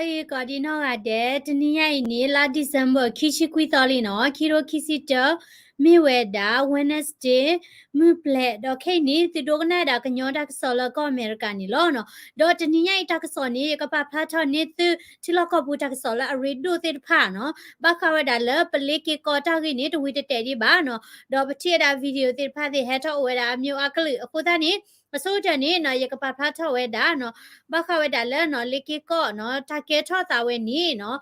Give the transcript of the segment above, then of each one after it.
ဂ့ၤကိးဒံနီၢ်ဂၤဒဲး, တနံၤညါအံၤန့ၣ် လါ December ခံဆံခွံသီလံနီၤ, ခံကထိခံဆံတၢ, မ့ၢ်ဝဲဒၣ် Wednesday မုၢ်ပျဲၤ, ဒီးခဲအံၤန့ၣ် သုဒိကနၣ်ဝဲဒၣ်ကညီတၢ်ကစီၣ်လၢကီၢ်အမဲရကၤန့ၣ်လီၤနီၤ. ဒီးတနံၤညါအံၤတၢ်ကစီၣ်န့ၣ် ယကပာ်ဖျါထီၣ်န့ၢ်သု ထံလီၢ်ကီၢ်ပူၤတၢ်ကစီၣ်လၢအရ့ဒိၣ်သ့ၣ်တဖၣ်နီၤ, ဘၣ်ဃးဝဲဒၣ်လၢပလ့က့ၤကီၢ်တၢ်ဂ့ၢ်န့ၣ် တဝံၤတတဲာ်ဒံးဘၣ်နီၤ. ဒီးပထံၣ်ဝဲဒၣ် video သ့ၣ်တဖၣ်သ့ၣ်ဟဲထီၣ်အိၣ်ဝဲဒၣ်အမျိုးအကလုာ်အဃိသတးန့ၣ် အဆိကတၢၢ်န့ၣ်နီၤ ယကပာ်ဖျါထီၣ်ဝဲဒၣ်နီၤ, ဘၣ်ဃးဝဲဒၣ်လၢနီၤ လ့က့ၤကီၢ်နီၤ တၢ်ကဲထီၣ်သးဝဲန့ၣ်နီၤ,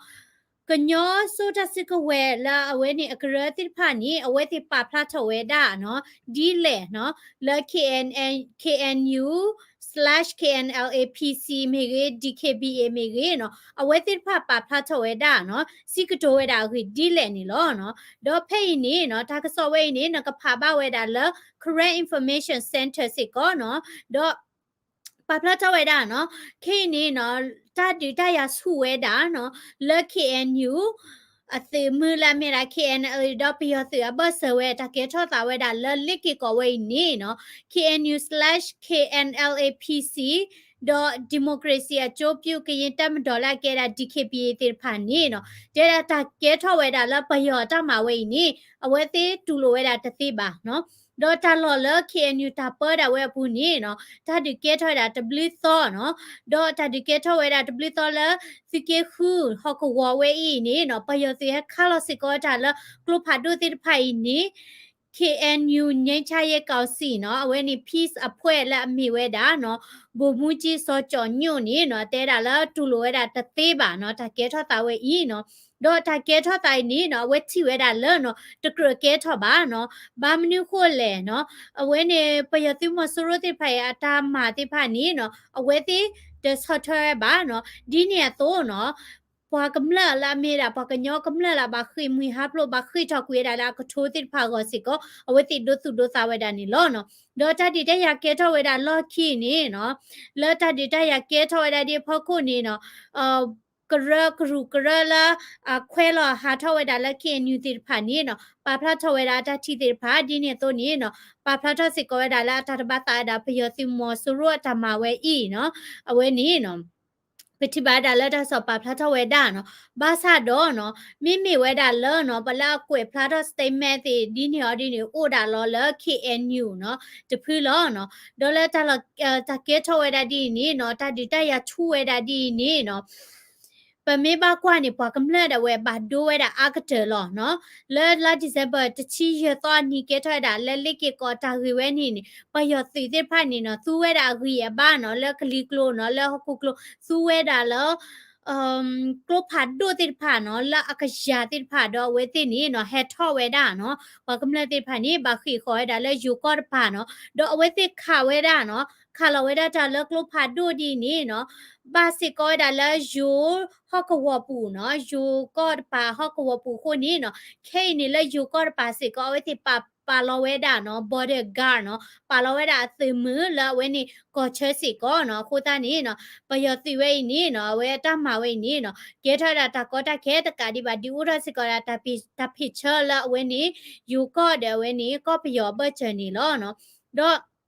ကညီစိတၢ်စုကဝဲၤလၢအဝဲန့ၣ်အကရၢသ့ၣ်တဖၣ်န့ၣ် အဝဲသ့ၣ်ပာ်ဖျါထီၣ်ဝဲဒၣ်နီၤ ဒ်လဲၣ်နီၤ, လၢ KNN KNU slash KNLA PC မ့ၢ်ဂ့ၤ DKBA မ့ၢ်ဂ့ၤနီၤ, အဝဲသ့ၣ်တဖၣ်ပာ်ဖျါထီၣ်ဝဲဒၣ်နီၤ စံးကတိၤဝဲဒၣ်အဂ့ၢ်ဒ်လဲၣ်န့ၣ်လီၤနီၤ. ဒီးဖဲအံၤန့ၣ်နီၤ တၢ်ကစီၣ်ဝဲအံၤန့ၣ် နကဖးဘၣ်ဝဲဒၣ်လၢ Karen Information Center စ့ၢ်ကီးနီၤ, ဒီး ပာ်ဖျါထီၣ်ဝဲဒၣ်နီၤ, ခဲအံၤန့ၣ်နီၤ တၢ်ဒုးတၢ်ယၤဆူၣ်ဝဲဒၣ်နီၤ လၢ KNU အသုးမုၢ်လၢအမ့ၢ်ဒၣ် KNLA ဒီးပယီၤသုးအဘၢၣ်စၢၤဝဲ တၢ်ကဲထီၣ်သးဝဲဒၣ်လၢလ့က့ၤကီၢ်ဝဲအံၤန့ၣ်နီၤ, KNU slash KNLA PC ဒီး Democracy အကျိုးပြုကရင်တပ်မတော် လၢအကဲဒၣ် DKBA သ့ၣ်တဖၣ်န့ၣ်နီၤ, တဲဒၣ်တၢ်ကဲထီၣ်ဝဲဒၣ်လၢ ပယီၤအတၢ်မၤဝဲအံၤန့ၣ် အဝဲသ့ၣ်တူၢ်လိာ်ဝဲဒၣ်တသ့ဘၣ်နီၤ. ဒီးတၢ်လီၢ်လၢ KNU တၢ်ပၢဒၣ်ဝဲအပူၤန့ၣ်နီၤ တၢ်ဒုးကဲထီၣ်ဝဲဒၣ်တဘျုးသီနီၤ, ဒီးတၢ်ဒုးကဲထီၣ်ဝဲဒၣ်တဘျုးသီလၢ သုးက့ဃု ဟီၣ်ကဝီၤဝဲအံၤန့ၣ်နီၤ ပယီၤသုးဟဲခးလီၤစ့ၢ်ကီးတၢ်လၢ ကျိဖးဒိၣ်သ့ၣ်တဖၣ်အံၤန့ၣ် KNU ငြိမ်းချမ်းရေးကောင်စီ နီၤ, အဝဲန့ၣ် peace အဖွဲ့ လၢအမ့ၢ်ဝဲဒၣ်နီၤ ဗိုလ်မှူးကြီး စီၤကၠီၤညိၣ် န့ၣ်နီၤ တဲဒၣ်လၢတူၢ်လိာ်ဝဲဒၣ်တသ့ဘၣ်နီၤ တၢ်ကဲထီၣ်သးဝဲအံၤနီၤ. ဒီးတၢ်ကဲထီၣ်သးအံၤန့ၣ်နီၤ အဝဲထံၣ်ဝဲဒၣ်လၢနီၤ တကြၢးကဲထီၣ်ဘၣ်နီၤ. ဘၣ်မနုၤဃိလဲၣ်နီၤ, အဝဲန့ၣ် ပယီၤသုးမီၤစိရိၤသ့ၣ်တဖၣ်အံၤ အတၢ်မၤသ့ၣ်တဖၣ်န့ၣ်နီၤ အဝဲသ့ၣ်တဆီၣ်ထွဲဝဲဘၣ်နီၤ. ဒ်န့ၣ်အသိးနီၤ ပှၤကမျၢၢ်လၢအမ့ၢ်ဒၣ် ပှၤကညီကမျၢၢ်လၢဘၣ်ဃ့ၢ်မှံဟးဖျိး ဘၣ်ဃ့ၢ်ထီၣ်ကွံာ်ဝဲဒၣ်လၢအကထိသ့ၣ်တဖၣ်အဂီၢ်စ့ၢ်ကီး အဝဲသ့ၣ်ဒိသူၣ်ဒိသးဝဲဒၣ်န့ၣ်လီၤနီၤ. ဒီးတၢ်ဒုးတၢ်ယၤကဲထီၣ်ဝဲဒၣ်လီၢ်ခံန့ၣ်နီၤ, လၢတၢ်ဒုးတၢ်ယၤကဲထီၣ်ဝဲဒၣ်ဒ်အဖီခိၣ်န့ၣ်နီၤ ကရၢကရူၢ်ကရၢလၢ အခွဲးလီၤဟးထီၣ်ဝဲဒၣ်လၢ KNU သ့ၣ်တဖၣ်န့ၣ်နီၤ ပာ်ဖျါထီၣ်ဝဲဒၣ်အတၢ်ထံၣ်သ့ၣ်တဖၣ် ဒ်န့ၣ်အသိးန့ၣ်နီၤ ပာ်ဖျါထီၣ်စ့ၢ်ကီးဝဲဒၣ်လၢအတၢ်တဘၣ်သးဝဲဒၣ် ပယီၤသုးမီၤစိရိၤအတၢ်မၤဝဲအံၤနီၤ အဝဲန့ၣ်နီၤ ပထံၣ်ဘၣ်ဒၣ်လၢတၢ်ကစီၣ်ပာ်ဖျါထီၣ်ဝဲဒၣ်နီၤ ဘၣ်ဆၣ်ဒီးနီၤ မ့မ့ၢ်ဝဲဒၣ်လၢနီၤ ပှၤလၢအကွဲးဖျါထီၣ် statement သ့ၣ် ဒ်န့ၣ်အီၤဒ်န့ၣ် အိၣ်ဒၣ်လီၤလၢ KNU နီၤ တဖုလီၤနီၤ ဒီးလၢတၢ်လီၢ် တၢ်ကဲထီၣ်ဝဲဒၣ်ဒ်အံၤန့ၣ်နီၤ တၢ်ဒုးတၢ်ယၤဆူၣ်ဝဲဒၣ်ဒ်အံၤန့ၣ်နီၤ ပမ့ၢ်ဘၣ်ကွၢ်န့ၣ် ပှၤကမျၢၢ်ဒၣ်ဝဲဘၣ်ဒိဝဲဒၣ်အါကတၢၢ်လီၤနီၤ. လၢလါ December တဆံယဲၢ်သီအနံၤကဲထီၣ်ဝဲဒၣ်လၢလ့က့ၤကီၢ်တၢ်ဂ့ၢ်ဝဲန့ၣ်န့ၣ် ပယီၤသုးသ့ၣ်တဖၣ်န့ၣ်နီၤ သူဝဲဒၣ်အဂံၢ်အဘါနီၤ လၢကလံၤကျိၤနီၤ လၢဟီၣ်ခိၣ်ကျိၤ သူဝဲဒၣ်လၢ ကျိဖးဒိၣ်သ့ၣ်တဖၣ်နီၤ လၢအကယၤသ့ၣ်တဖၣ်ဒီးအဝဲသ့ၣ်န့ၣ်နီၤ ဟဲထီၣ်ဝဲဒၣ်နီၤ ပှၤကမျၢၢ်သ့ၣ်တဖၣ်န့ၣ် ဘၣ်ဃ့ၢ်ဃီၤဝဲဒၣ်လၢယိၤကီၢ်တပၤနီၤ ဒီးအဝဲသ့ၣ်ခးဝဲဒၣ်နီၤ ခးလီၤဝဲဒၣ်တၢ်လၢကျိဖးဒိၣ်ဒ်အံၤန့ၣ်နီၤ ဘၣ်စ့ၢ်ကီးဝဲဒၣ်လၢယိၤဟီၣ်ကဝီၤပူၤနီၤ ယိၤကီၢ်တပၤဟီၣ်ကဝီၤပူၤအဃိန့ၣ်နီၤ ခဲအံၤန့ၣ်လၢယိၤကီၢ်တပၤစ့ၢ်ကီး အဝဲသ့ၣ်ပာ် ပာ်လီၤဝဲဒၣ်နီၤ border guard နီၤ ပာ်လီၤဝဲဒၣ်အသုးမုၢ်လၢအဝဲန့ၣ် ကီၢ်ဆၢစ့ၢ်ကီးနီၤ အဃိသတးန့ၣ်နီၤ ပယီၤသုးဝဲအံၤန့ၣ်နီၤ အဝဲအတၢ်မၤဝဲအံၤန့ၣ်နီၤ ကဲထီၣ်ဝဲဒၣ်တၢ်ကီတၢ်ခဲတကးဒံးဘၣ် ဒုးအိၣ်ထီၣ်စ့ၢ်ကီးဒၣ် တၢ်ဖ့ၣ်ဆၢလၢအဝဲန့ၣ် ယိၤကီၢ်ဒီးအဝဲန့ၣ် ကီၢ်ပယီၤအဘၢၣ်စၢၤန့ၣ်လီၤနီၤ ဒီး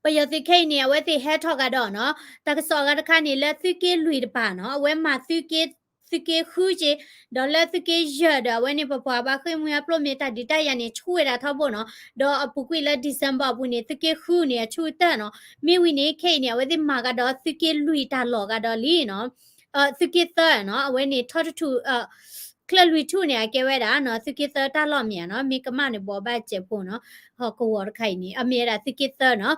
ပယီၤသုးခဲအံၤန့ၣ် အဝဲသ့ၣ်ဟဲထီၣ်ကဒီးနီၤ တၢ်ကစီၣ်အဂၤတခါန့ၣ် လၢသုးက့လွံၢ်တပၤနီၤ အဝဲမၤသုးက့ သုးက့ဃုက့ ဒီးလၢသုးက့ယဲၢ်ဒီး အဝဲန့ၣ်ပပှၤဘၣ်ဃ့ၢ်မှံဟးဖျိးမ့ၢ်တၢ်ဒုးတၢ်ယၤန့ၣ် ဆူၣ်ဝဲဒၣ်ထီဘိနီၤ ဒီးအပူၤကွံာ်လၢ December အပူၤန့ၣ် သုးက့ဃုန့ၣ် အဆူၣ်တၢၢ်နီၤ မ့ၢ်ဝံၤန့ၣ် ခဲအံၤန့ၣ် အဝဲသ့ၣ်မၤကဒီးသုးက့လွံၢ်တၢ်လီၢ်ကဒီးလံနီၤ သုးက့သၢနီၤ အဝဲန့ၣ်ထီၣ်တထူၣ် ချၢၣ်လွံၢ်ထူၣ်န့ၣ် အကဲဝဲဒၣ်နီၤ သုးက့သၢတၢ်လီၢ်မ့ၢ်ဧါနီၤ မ့ၢ်ကမၣ်န့ၣ် ဘိးဘၣ်စဲးဖိနီၤ ဟီၣ်ကဝီၤတခါအံၤန့ၣ် အမ့ၢ်ဝဲဒၣ်သုးက့သၢနီၤ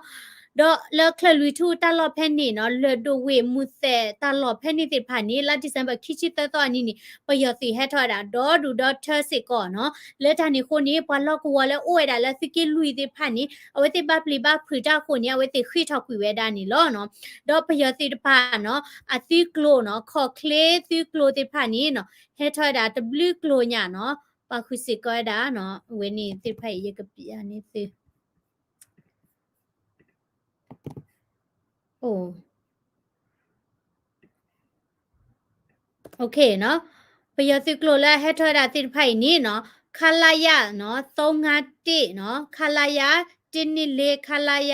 ဒီးလၢချၢၣ်လွံၢ်ထူၣ်တၢ်လီၢ်ဖဲန့ၣ်နီၤ လၢၢ်ဒိၣ်ဝ့ၢ်မူၤသဲးတၢ်လီၢ်ဖဲန့ၣ်သ့ၣ်တဖၣ်န့ၣ် လါ December ခံဆံသၢသီအနံၤန့ၣ် ပယီၤသုးဟဲထီၣ်ဝဲဒၣ်ဒီဒူၣ်ဒီထၢစ့ၢ်ကီးနီၤ လၢတၢ်န့ၣ်အဃိန့ၣ် ပှၤလီၢ်ကဝီၤလၢအိၣ်ဝဲဒၣ်လၢသုးက့လွံၢ်သ့ၣ်တဖၣ်န့ၣ် အဝဲသ့ၣ်ဘၣ်ပျံၤဘၣ်ဖုးတၢ်အဃိန့ၣ် အဝဲသ့ၣ်ဃ့ၢ်ထီၣ်ကွံာ်ဝဲဒၣ်န့ၣ်လီၤနီၤ ဒီးပယီၤသုးတပၤနီၤ အသုးကျိၤနီၤ ခီၣ်ချ့သုးကျိၤသ့ၣ်တဖၣ်န့ၣ်နီၤ ဟဲထီၣ်ဝဲဒၣ်တဘျုးကျိၤညါနီၤ ပာ်ဃုာ်စ့ၢ်ကီးဝဲဒၣ်နီၤ အဝဲန့ၣ်သ့ၣ်တဖၣ်အံၤ ယကပျးန့ၢ်သု အိၣ် OK နီၤ ပယီၤသုးကျိၤလၢအဟဲထီၣ်ဝဲဒၣ်သ့ၣ်တဖၣ်အံၤန့ၣ်နီၤ ခလရ နီၤ သုံးငါးတစ် နီၤ ခလရ တစ်နှစ်လေး ခလရ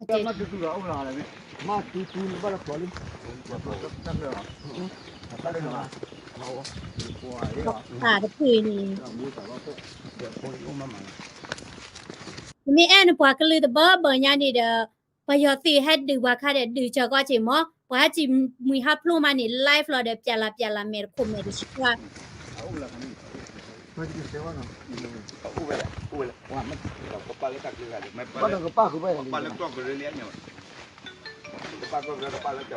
မၤတူတူလီၤ အိၣ်လီၤလၢမ့ၢ် မၤတူတူလီၤ ဘၣ်လၢကျီလံ တၢ်တဖုန့ၣ် နမ့ၢ်အဲၣ်နပှၤကလုာ်တဘၢဘၢညါန့ၣ်ဒီး ပှၤယီၤသ့ၣ်ဟဲဒုးပှၤခါဒီး ဒုးစၢၤကီးက့ၤမး ပှၤဟဲစံၣ်မှံဟးဖျိးမးန့ၣ် live လီၤဒီး ပျးလးပျးလးမဲာ်တခိၣ်မဲာ်တဆှါ အိၣ်ဝဲလၢ ကပၣ်လၢတၢ်ကျဲဂၤဒီး မ့ၢ်ပၣ်လၢကပၣ်ဃုာ်ဘၣ် ပၣ်လၢကျီၢ်ကရၢလံအညါ ကပၣ်ကျီၢ်ကရၢ ကပၣ်လၢကၠီၣ်ကရ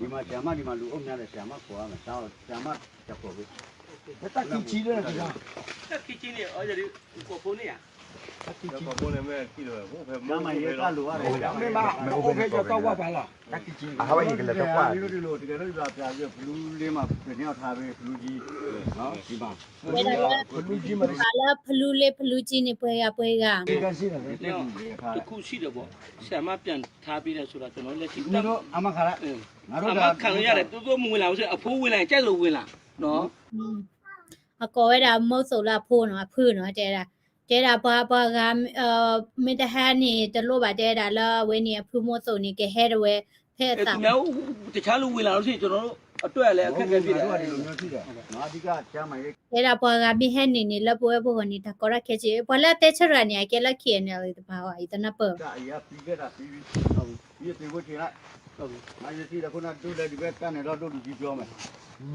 ဒီးဆရာမ ဒီမှာလူအိုပ်များတယ် ဆရာမခေါ်ရမယ် ဆရာမ ဆရာမ ဆရာခေါ်ပေး တၢ်ခံဆံလၢတၢ်ခံဆံန့ၣ် အီၤယဒုး ကိးဖိန့ၣ်ဧါ တၢ်ခံဆံ ကျန်းမာရေးကလိုရတယ် မ့ၢ်မ အိၣ်ဖဲယတၢ်ဝါပါလား တၢ်ခံဆံ အဟဝဲယကလဲၤတကွၢ် တကယ်လို့ ဖလူလေးမှာ ဖလူလေး ဖလူကြီး ဖလူလေး ဖလူကြီးန့ၣ် ပှဲၤဂၤ ပှဲၤဂၤ တခုရှိတယ်ပေါ့ ဆရာမပြန်ထားပေးတယ်ဆိုတာ ကျွန်တော်လက်ရှိ အမခါရ အမခါရရတယ် သူတို့မဝင်လာဘူးဆို အဖိုးဝင်လာရင် ကြိုက်လို့ဝင်လာနော် အကိးဝဲဒၣ်မုတ်သုန်လၢအဖိနီၤ အဖုနီၤ တဲဒၣ် တဲဒၣ်ပှၤ ပှၤဂၤ မ့ၢ်တဟဲန့ၣ် တလိၣ်ဘၣ်တဲဒၣ်လၢအဝဲန့ၣ် အဖုမုတ်သုန်န့ၣ် ကဟဲတဝဲ ဖဲအသး တခြားလူဝင်လာလို့ရှိရင် ကျွန်တော်တို့အတွက်လည်းအခက်အခဲဖြစ်တယ် တဲဒၣ်ပှၤဂၤမ့ၢ်ဟဲန့ၣ်န့ၣ် လၢပဝဲပဂီၢ်န့ၣ် တၢ်ကီတၢ်ခဲက့ ပှၤလၢအတဲဆၢရၤန့ၣ် အကဲလၢ K N L တဖၣ်အံၤ သနၢ်ပၢၢ် မ့ၢ်ယသ့ၣ်ဝဲက့ၤလၢ မ့ၢ်ယသ့ၣ်လၢခိၣ်နၢ်ဒိၣ်လဲဒ်ဝဲတၢ်န့ၣ်လီၤဒိၣ်ဒုးကံပျီမဲာ်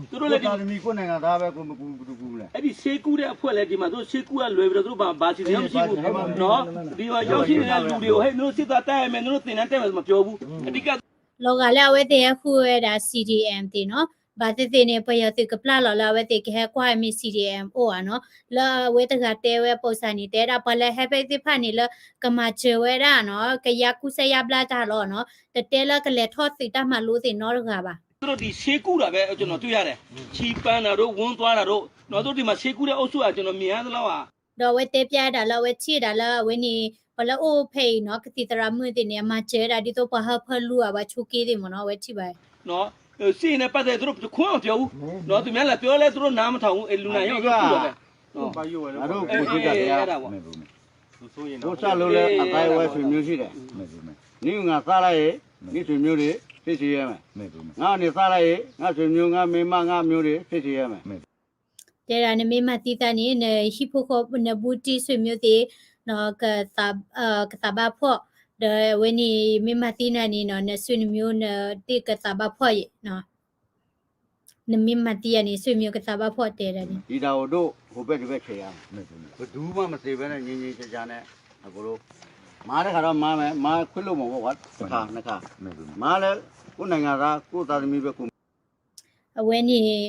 သူတို့လည်း ဒီးတမံၤခိၣ်နိုင်ငံသားပဲ ကိုယ်မကူဘူးတကူဘူးလဲၣ် အဲ့ဒီဆေးကုတဲ့အဖက်လည်း ဒီမှာသူတို့ဆေးကုကလွဲပြီးတော့ သူတို့ဘာ ဘာစီစဉ်မှမရှိဘူး နော် ဒီမှာရောက်ရှိနေတဲ့လူတွေကို ဟဲ့ မင်းတို့စစ်သားတိုက်ရမယ် မင်းတို့သင်တန်းတက်မယ် မပြောဘူး အဓိက လီၤဂာ်လၢအဝဲသ့ၣ်ဟဲဃုဝဲဒၣ် C D M သ့ၣ်နီၤ ဘၣ်သ့ၣ်သ့ၣ်န့ၣ် ပယီၤသုးကပျၢ်လီၤလၢအဝဲသ့ၣ်ကဟဲကွၢ်မ့ၢ် C D M အိၣ်ဧါနီၤ လၢအဝဲတဂၤတဲဝဲပိစၢ်န့ၣ် တဲဒၣ်ပှၤလၢဟဲဖဲသ့ၣ်တဖၣ်န့ၣ်လၢ ကမၤစၢၤဝဲဒၣ်နီၤ ကယါကူစဲယါဘျါတၢ်လီၤနီၤ တတဲလၢကလဲၤထီၣ်သုးတၢ်မၤလိသ့ၣ်နီတဂၤဘၣ် သူတို့ဒီဆေးကုတာပဲကျွန်တော်တွေ့ရတယ်။ ခြေပန်းတာတို့ဝမ်းသွားတာတို့နော်သူတို့ဒီမှာဆေးကုတဲ့အုပ်စုကကျွန်တော်မြင်ရသလောက်ပါ ဒီးအဝဲတဲပျဲဒၣ်လၢအဝဲထံၣ်ဒၣ်လၢအဝဲန့ၣ် ပှၤလၢအိၣ်ဖဲအံၤနီၤ ကသံၣ်သရၣ်မုၣ်သ့ၣ်န့ၣ် အမၤစၢၤဒၣ်ဒ်သိးပှၤဟၢဖၢလူၤအဘၣ်ဆိးက့သ့ၣ်မ့ၢ်နီၤ အဝဲထံၣ်ဘၣ် နော် စစ်ရေးနဲ့ပတ်သက်ပြီးသူတို့တခွန်းမပြောဘူးနော်သူများလည်းပြောလဲသူတို့နားမထောင်ဘူးအဓိက အဒိၣ်ကစၢ်လိလၢအသးဝဲဆွေမျိုးရှိတယ် နင်းငါသားလိုက်ရင် နင်းဆွေမျိုးတွေ စစ်ဆင်ရေးမယ် ငါနေသားလိုက်ရင် ငါဆွေမျိုး ငါမိန်းမ ငါမျိုးတွေ စစ်ဆင်ရေးမယ် တဲဒၣ်နမ့ၢ်မၤသံသးန့ၣ် နဟံၣ်ဖိဃီ နဘူးတံၢ်ဆွေမျိုးသ့ၣ် ကသးဘၣ်ဖှီၣ် ဒီးအဝဲန့ၣ် မ့ၢ်မၤသံနၤန့ၣ်နီၤ နဆွေမျိုးနသ့ၣ်ကသးဘၣ်ဖှီၣ်ယဲၢ် နမ့ၢ်မၤသံယၤန့ၣ် ဆွေမျိုးကသးဘၣ်ဖှီၣ်တဲဒၣ်န့ၣ် ဒီးအိၣ်ဒိၣ် ဟိုဘက်ဒီဘက် ဆယ်ရမယ် ဘယ်သူမှမသေဘဲနဲ့ ငြိမ်းငြိမ်းချမ်းချမ်းနဲ့ အကုန်လုံး မၤတဲ့ခါတော့မၤမယ် မၤခွင့်လွှတ်မှာပေါ့ကွာ တစ်ခါ နှစ်ခါ မၤလဲ ကိုယ့်နိုင်ငံသား ကိုယ့်သားသမီးပဲ ကိုယ် အဝဲန့ၣ်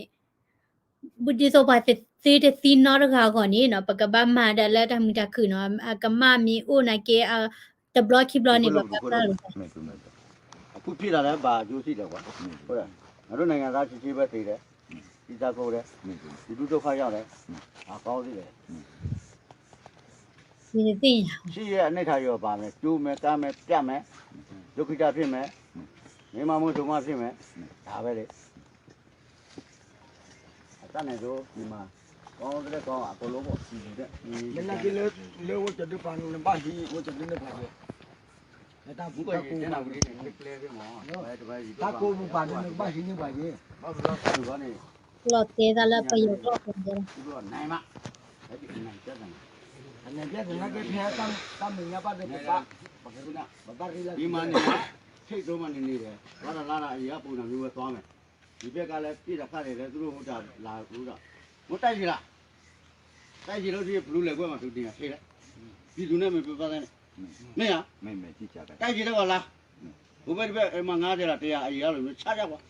ဒ်သိးပှၤသ့တသံနီတဂၤအဂီၢ်န့ၣ်နီၤ ပကဘၣ်မၤဒၣ်လၢတၢ်မုာ်တၢ်ခုၣ်နီၤ အကမၣ်မ့ၢ်အိၣ်နာ်က့ တဘျီခံဘျီန့ၣ် ပဘၣ်ပျၢ်လိာ် အခုဖြစ်လာတဲ့ ဘာအကျိုးရှိလဲကွာ ဟုတ်တယ် ငါတို့နိုင်ငံသားဖြစ်ဖြစ်ပဲသေတယ် ပြီးသားကိုတယ် ဒီဒုဒုက္ခရောက်တယ် ဘာကောင်းသေးလဲ မ့ၢ်တသ့ၣ်ညါ ရှိရဲ့အနိဋ္ဌာရုံပါမယ် ကျိုးမယ် ကါမယ် ပြတ်မယ် ဒုက္ခိတဖြစ်မယ် မ့ၢ်မၤမူဆိမၤသ့ၣ်မဲာ်, တၢ်ဝဲလံ, အတၢ်န့ၣ်သိး နမၤ, ကီကရဲကီအကလိဘၣ်, မ့ၢ်နာ်က့လၢ လၢဝဲကဒုပၤနဘၣ်ဟံး ဝဲကဒုန့ၢ်ပှၤက့ၤ, တၢ်ပူၤတၢ်ကိးပူၤပၤန့ၣ် တၢ်ကိးပူၤပၤန့ၣ် နကဘၣ်ဟံးန့ၢ်ပှၤက့ၤ, လီၤတဲသးလၢပယီၤကျိာ်ပူၤန့ၣ် အနဲၣ်ပျဲသနာ်က့ဖဲတၢ်မဲာ်ညါဘၣ်ဒီး ပဘၣ်ရ့လၢ မၤန့ၣ် ဆိကမိၣ်မၤန့ၣ်န့ၣ်ဒီး ဘၣ်တလါဒီးအံၤအပူၤန့ၣ် မ့ၢ်ဝဲသီမဲာ်, ယဖဲကါလဲၤပ့ၢ်တၢ်ခါန့ၣ် လၢသူၣ်အိၣ်မူတၢ်လၤအိၣ်ဒီး, မ့ၢ်တၢ်ယံၤလီၤ, တၢ်ယံၤလီၤဒီး ပလူၤလဲၤကွဲးမၤသုးန့ၣ်အဆ့လဲၣ်, ဒ်သူန့ၣ်မ့ၢ်ပဘၣ်သးန့ၣ်, မ့ၢ်ဧါ, တၢ်ယံၤတၢ်ကီလါ, အိၣ်ဖဲတဖဲမၤငါတဲလီၤ တယၤအယံၤအါလီၤ မ့ၢ်ဆါယါကွၢ်,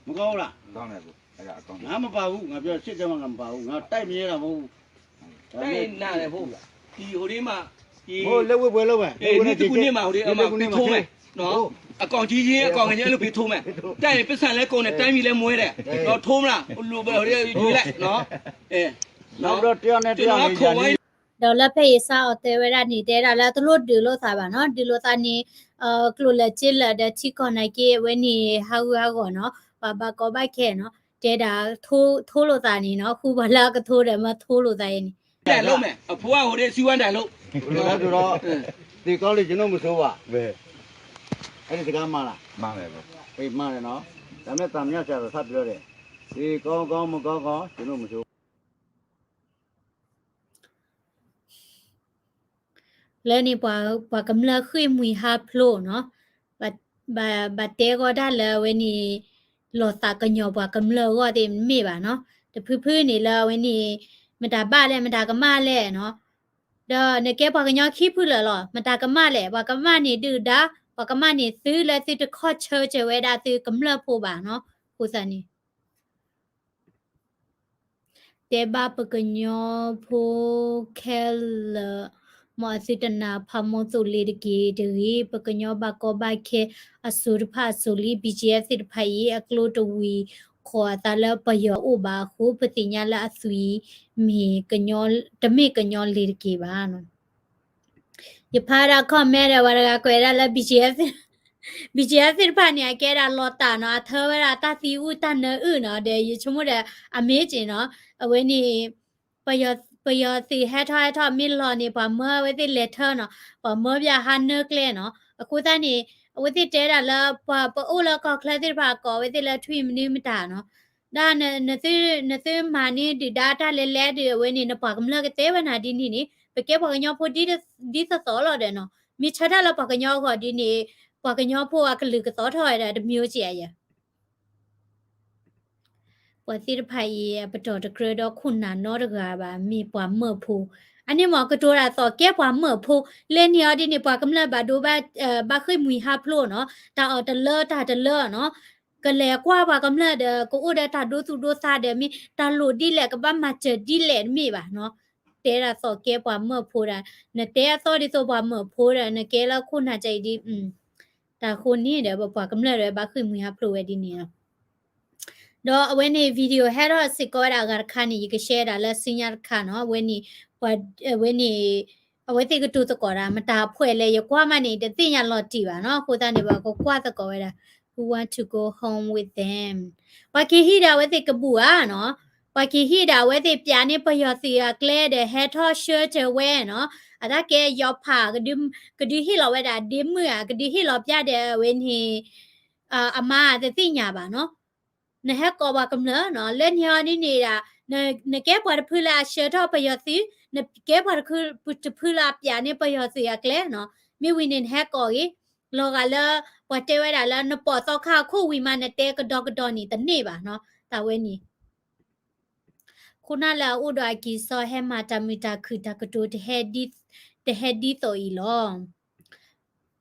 မ့ၢ်ကီအိၣ်လၢ ငါမပာ်ဘူး, ငါပြောစစ်တဲမၤ ငါမပာ်ဘူး, ငါတိုက်မရဲတာမဟုတ်ဘူး, တၢ်နၤလဲၣ်ဖိ, အိၣ်ဒ်မး, အိၣ်လၢဝ့ၢ်ပှဲၤလၢဝဲ, နံၣ်တကူၣ်န့ၢ်မး အိၣ်ဒ်အမၤပှ့ၤထိမဲာ်, အကောင်ကြီးရင်း အကောင်ငယ်ရင်း အဲ့လိုပှ့ၤထိမဲာ်, တၢ်အံၤ ပိုက်ဆံလဲကိးန့ၣ် တိုင်းပြည်လဲမွဲတယ်, ဒီးထိမလဲၣ်, လူဘယ်ဟိုလဲၣ်, ဒီးလၢဖဲအံၤ စးအီၤတဲဝဲဒၣ်န့ၣ် တဲဒၣ်လၢတလိၣ်ဒုးလိာ်သးဘၣ်နီၤ, ဒုးလိာ်သးန့ၣ် ကျိာ်လၢာ်စ့လၢာ်ဒီးထံကီၢ်နာ်က့ အဝဲန့ၣ် ဟးဂူာ်ဟးဂီၤနီၤ, ပှၤဘၣ်ကီဘၣ်ခဲနီၤ, တဲဒၣ် ထိလိာ်သးန့ၣ်နီၤ, ဃုပှၤလၢအကထိဒီးမ့ၢ်ထိလိာ်သးအံၤန့ၣ် အဖိအဟိဒ့ စုဝါဒၣ်လိာ်, ဒီး သ့ၣ်ကီလၢ ကျွန်တော်မဆိုးပါ, အဲ့ဒီစကားမှားလား, မှားတယ်နော်, ဒါပေမဲ့ သံသယ ဆရာတော် ထပ်ပြောတယ်, ဒီကောင်းကောင်း မကောင်းကောင်း ကျွန်တော်မဆိုး လၢန့ၣ် ပှၤကမျၢၢ်ဃ့ၢ်မှံဟးဖျိးနီၤ, ဘၣ်တဲဂီၢ်တၢ်လၢအဝဲန့ၣ် လီၤသးကညီၤပှၤကမျၢၢ်အဂီၢ်သ့ၣ်မ့ၢ်ဘၣ်နီၤ, တဖုဖုန့ၣ်လၢအဝဲန့ၣ် မတၤဘၣ်လဲၣ် မတၤကမၣ်လဲၣ်နီၤ, ဒီးနကဲပှၤကညီခံဖုလၢာ်လီၤ, မတၤကမၣ်လဲၣ်, ပှၤကမၣ်န့ၣ်ဒုၣ်ဒါ, ပှၤကမၣ်န့ၣ်သုလၢသုတခီၣ်ဆၢစၢၤဝဲဒၣ်သုကမျၢၢ်ဖိဘၣ်နီၤ, အဃိသတးန့ၣ် တဲဘၣ်ပကညီဖိခဲလၢာ်, မ်အသုတနၢ်ဖးမီၤသိးလ့ၤတက့ၢ်တဂ့ၤ, ပကညီဘၣ်ကီဘၣ်ခဲအစိၤတဖၣ်အစိၤလံ, BGF သ့ၣ်တဖၣ်အံၤ အကျိတဝံၤဃီၤအသးလၢပယီၤအိၣ်ဘၣ်အဃိ, ပသ့ၣ်ညါလၢအသွံၣ်မ့ၢ် တမ့ၢ်ကညီလ့ၤတက့ၢ်ဘၣ်. ယဖးဒၣ် comment ဒီး ပှၤတဂၤကွဲးဒၣ်လၢ BGF, BGF သ့ၣ်တဖၣ်န့ၣ် အကဲဒၣ်လီၤတၢ်နီၤ, အထၢဝဲဒၣ်တၢ်သံအုၣ်တၢ်နၢအုၣ်နီၤ, ဒီးယဆိကမိၣ်ဒီး အမ့ၢ်က့ၤနီၤ, အဝဲန့ၣ် ပယီၤသုးဟဲထီၣ်ဟဲထီၣ်မ့ၢ်လီၤန့ၣ် ပှၤမၢအဝဲသ့ၣ်လဲၤထၢနီၤ, ပှၤမၢပၠးဟးနၢကျဲနီၤ, အဃိသတးန့ၣ် အဝဲသ့ၣ်တဲဒၣ်လၢ ပှၤပအိၣ်လၢကီၢ်ချၢသ့ၣ်တဖၣ်ကိးဝဲသ့ၣ်လၢထွံၣ်မနုၤမတၤနီၤ, ဒ် နသုမၤန့ၢ်ဒုၣ်ဒါတၢ်လဲၤလဲၤဒီး အဝဲန့ၣ် နပှၤကမျၢၢ်ကတဲဝဲနၤဒ်န့ၣ်န့ၣ် ပကဲပှၤကညီဖိဒ်သိးသိးလီၤဒီးနီၤ, မ့ၢ်ဆၢထၢၣ်လၢပှၤကညီအဂီၢ်ဒ်န့ၣ် ပှၤကညီဖိအကလုာ်ကသီထီၣ်ဝဲဒၣ်တမျိုးက့ၤဧါယၤ ပှၤသ့ၣ်တဖၣ်အံၤ အပတီၢ်တကြၢးဒီးခိၣ်နၢ်နီတဂၤဘၣ်, မ့ၢ်ပှၤမၢၢ်ဖိ, အန့ၣ်မ့ၢ်ကတိၤတၢ်သီၣ်ကဲပှၤမၢၢ်ဖိ, လၢန့ၣ်အီၤဒ်န့ၣ် ပှၤကမျၢၢ်ဘၣ်ဒိဘၣ်, ဘၣ်ဃ့ၢ်မှံဟးဖျိးနီၤ, တၢ်အီၣ်တလၢတၢ်တလၢနီၤ, ကလဲၤကွၢ်ပှၤကမျၢၢ်ဒီး ကအိၣ်ဒီးတၢ်ဒိသူၣ်ဒိသးဒီး မ့ၢ်တၢ်လိၣ်ဒ်လဲၣ် ကဘၣ်မၤစၢၤဒ်လဲၣ်တမ့ၢ်ဘၣ်နီၤ, တဲတၢ်သီၣ်ကဲပှၤမၢၢ်ဖိဒီး နတဲအသီၣ်ဒ်သိးပှၤမၢၢ်ဖိဒီး နကဲလၢခိၣ်နၢ်ကအံၤဒ် တၢ်ဃိန့ၣ်ဒီး ပပှၤကမျၢၢ်ဒီး ဘၣ်ဃ့ၢ်မှံဟးဖျိးဝဲဒ်န့ၣ်လီၤ. ဒီးအဝဲန့ၣ် video ဟဲထီၣ်စ့ၢ်ကီးဝဲဒၣ်အဂၤတခါန့ၣ် ယက share ဒၣ်လၢဆူညါတခါနီၤ, အဝဲန့ၣ် ပှၤ အဝဲန့ၣ် အဝဲသ့ၣ်ကတိၤသကိးတၢ် မတၤဖှဲးလဲၣ် ယကွၢ်မးန့ၣ် တသ့ၣ်ညါလီၤတံၢ်ဘၣ်နီၤ, အဃိသတးန့ၣ် ပှၤကကွၢ်သကိးဝဲဒၣ် who want to go home with them, ပှၤက့ၤဟံၣ်ဒီးအဝဲသ့ၣ်ကဘူၣ်ဧါနီၤ, ပှၤက့ၤဟံၣ်ဒီးအဝဲသ့ၣ်ပၠးန့ၢ်ပယီၤသုးအကျဲဒီး ဟဲထီၣ်ဆှၢတဲာ်ဝဲနီၤ, အတၢ်ကဲယီၤဖး ကဒုးဟ့ၣ်လီၤဝဲဒၣ်ဒ့မုၣ်ဧါ, ကဒုးဟ့ၣ်လီၤပၠးဒီးအဝဲန့ၣ် အမါတသ့ၣ်ညါဘၣ်နီၤ, နဟဲကိးပှၤကမျၢၢ်နီၤ, လၢန့ၣ်အီၤဒ်န့ၣ်ဒၣ် နကဲပှၤတဖုလၢအဆှၢထီၣ်ပယီၤသုး, နကဲပှၤတဖုလၢအပၠးန့ၢ်ပယီၤသုးအကျဲနီၤ, မ့ၢ်ဝံၤန့ၣ်နဟဲကိးဂ့ၤ, လီၤဂာ်လၢ ပှၤတဲဝဲဒၣ်လၢနပိာ်သီခါအခိၣ်ဝံၤမး နတဲကဒီကဒီန့ၣ် တန့ၢ်ဘၣ်နီၤ, တၢ်ဝဲန့ၣ် ခိၣ်နၢ်လၢအအိၣ်ဒီးအကံၢ်စီဟဲမၤတၢ်မုာ်တၢ်ခုၣ်တၢ်ကတိၤ တဟဲဒ်သိးအံၤလီၤ.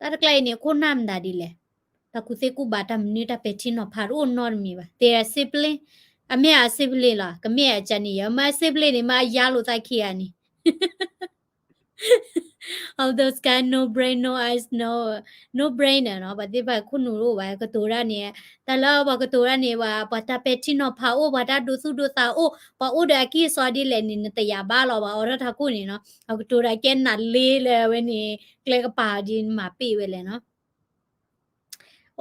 တၢ်တကျါအံၤန့ၣ် ခိၣ်နၢ်မတၤဒ်လဲၣ်, တၢ်ကူၣ်သ့ကူၣ်ဘၣ်တၢ်မနုၤတၢ်ပဲာ်ထံနီၤဖးတအိၣ်နီတမံၤဘၣ်, တဲ sibling, အမ့ၢ်အ sibling လီၤ, ကမ့ၢ်အကန့ၣ်ယၤ, မ့ၢ်အ sibling န့ၣ် မ့ၢ်အယါလိာ်သးခံဂၤန့ၣ် All those guys, no brain, no eyes, no, no brainer နီၤ, ပှၤသ့ၣ်တဖၣ်ခိၣ်နူာ်တအိၣ်ဘၣ်, ကတိၤတၢ်န့ၣ်, တၢ်လၢပှၤကတိၤတၢ်န့ၣ် ပှၤတၢ်ပဲာ်ထံနီၤဖးအိၣ်, ပှၤတၢ်ဒိသူၣ်ဒိသးအိၣ်, ပှၤအိၣ်ဒီးအကံၢ်အစီဒ်လဲၣ်န့ၣ် နတယာ်ဘၣ်လီၤ, ပှၤအိးထီၣ်တၢ်ခိၣ်န့ၣ်နီၤ, အကတိၤတၢ်ကဲနးလ့လၢအဝဲန့ၣ် ကျဲကပၤဒ်နမၤပ့ၢ်ဝဲလဲၣ်နီၤ.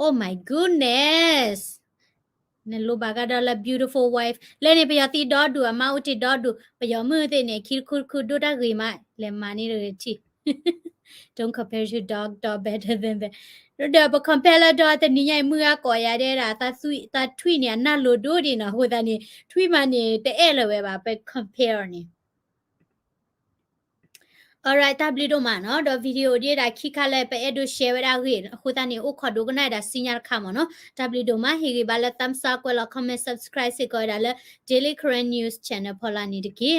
Oh my goodness. နလိၣ်ဘၣ်ကဒီးလၢ beautiful wife လဲၣ်န့ၣ် ပယီၤသံဒီဒူၣ် အမါအိၣ်တ့ၢ်ဒီဒူၣ် ပယီၤမုၣ်သ့ၣ်န့ၣ် ခံတခူတခူဒိၣ်တၢ်ဂ့ၤမး လဲၤမၤန့ၣ်တဂ့ၤထံၣ် Don't compare to dog, dog better than that. ဒီးပ compare လၢ dog တနံၤညါအံၤ မုၢ်ဂၤကိးယၤဒဲဒၣ် သးထွံၣ်န့ၣ် အနၢ်လိၤဒိၣ်ဒံးနီၤ အဃိသတးန့ၣ် ထွံၣ်မးန့ၣ် တအဲၣ်လၢၤဝဲဘၣ် ပ compare န့ၣ် Alright တၢ်ဘျုးဒိၣ်မးနီၤ ဒီး video ဒ်ဒၣ်ခံခါလၢပအဲၣ်ဒိး share ဝဲဒၣ်အဂ့ၢ် အဃိသတးန့ၣ် အိၣ်ခိးဒိကနၣ်ဝဲဒၣ်စံညါတခါမ့ၢ်နီၤ တၢ်ဘျုးဒိၣ်မး ဟ့ၣ်ဂံၢ်ဘါလၢ thumbs up ကွဲးလီၤ comment subscribe စ့ၢ်ကီးဝဲဒၣ်လၢ Daily Karen News Channel ဖီလာ်န့ၣ်တက့ၢ်.